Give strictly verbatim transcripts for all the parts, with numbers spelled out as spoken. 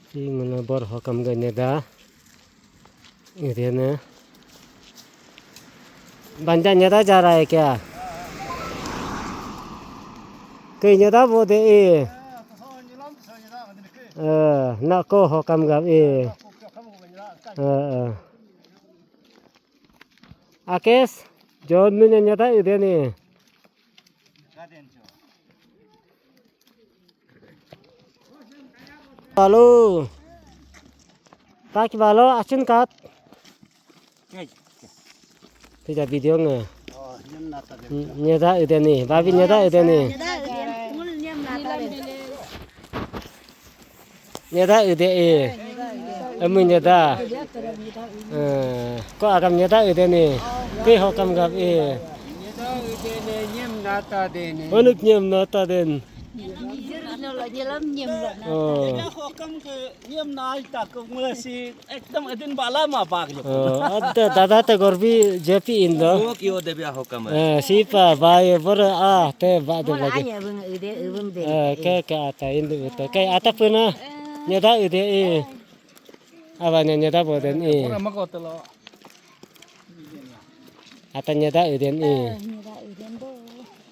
Singuna bor hokam ga nyeda. Ini na. Banja nyeda ja raha hai kya? Kei nyeda bo de e. Eh, na ko hokam ga e. Eh, eh. Akes, John nu nyeda ide ni. Balo. Taki balo, asin kat. Tija video nge. Nyeda ide ni, babi nyeda ide ni. Nyeda ide e. Emu nyeda. Eh, ko agam nyeda ide ni. Pe hokam gap e. Nyeda ide ni nyem nata de ni. Onuk nyem nata den. Oh. Hokam ke nyem nai ta ke mula si ekdam adin bala ma bag jo. Oh, ada dada te gorbi jepi indo. Oh, kio de bia hokam. Eh, sipa bai bor ah te ba de lagi. Eh, ke ke ata indu ute. Ke ata puna. Nyeda ide e. Abanya nyeda boden e. Ata nyeda iden e.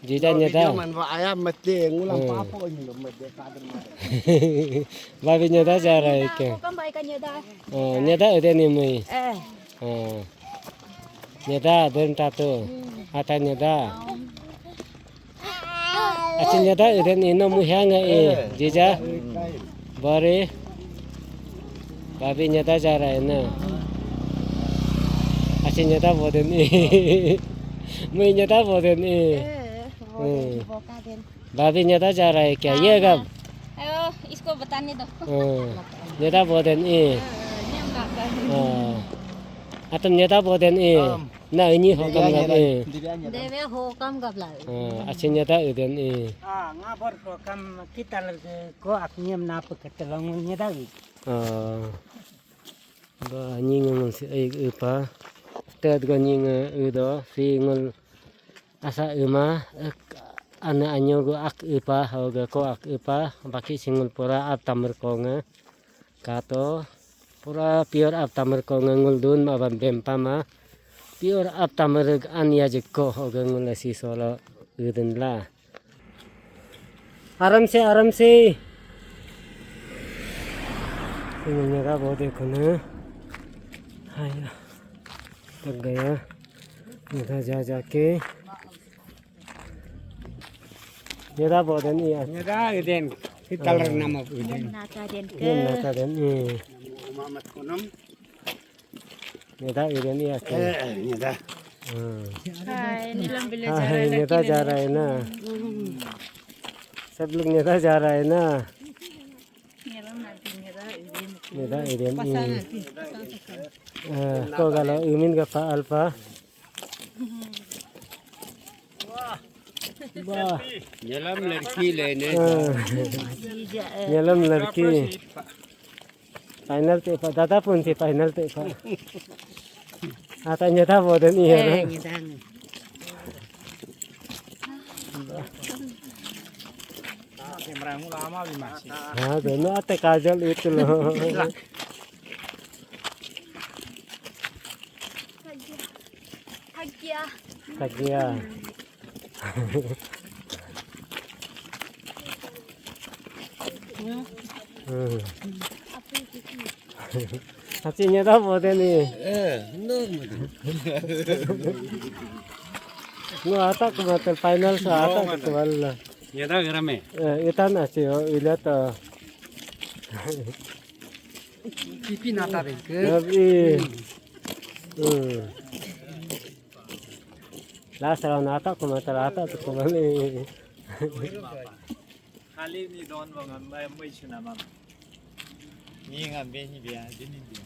Jija nyeda. Man ba ayam mete ngulang papo ini lo mete kader mete. Babi nyeda jara ike. Hokam bai ka nyeda. Oh, nyeda iden e mui. Eh. Oh. Nyeda den tatu. Ata nyeda. Achi nyeda iden ino muhyang e, jija. Bari. Babi nyeda jara ina. Achi nyeda boden e. Mui nyeda boden e. Babi nyeda jara e kya? Ye gab. Ayo, isko batane do. Nyeda boden e. Atam nyeda boden e. Na ini hokam gap e. Debe hokam gap la. Achi nyeda iden e. Ah, ngabar hokam kita lagi ko ak nyem napa ketelong nyeda e. Ba nying ngul si ai upa. Tet go nying udo si ngul asa uma ane anyo go ak upa hoga ko ak upa baki si ngul pura ap tamar ko nge. Kato pura pure ap tamar ko nge ngul dun ma ban bempa ma pure ap tamar an ya jik ko hoga ngul si solo udin la. Aram se, aram se. Ini nyera bo dekho na. Haya. Thak gaya. Nyera ja ja ke. Nyera bo den iya. Nyera den. Ki color nama bo den. Nyem nata den ke. Nyem nata den. Iya. Mama konam. Nyeda iden iya ke. Eh, nyeda. Hmm. Hai, nilam bila jara hai, nyeda jara ina. Sabluk nyeda jara ina. Nyeda iden iya. Eh, ko galo umin ga pa alpa. Bah. Nyalam ladki lene. Ah. Nyalam ladki. Final te pa, dada pun si final te pa. Ata nyeda boden iya. Eh, nyeda. Kamera ngul ama bi masih. Ha, dono ate kajal itu lo. Kagia. Kagia. Hmm. Achi nyeda boden e. Eh, no. No, atak matel final sa atak wala. Nyeda gerame. Eh, itan achi ho, ila to. Pipi nata bengke. Nabi. Hmm. Last round atak ko mata atak ko mali. Kali ni don bang ambai mai chuna mam. Ni ngam be ni bia, dini bia.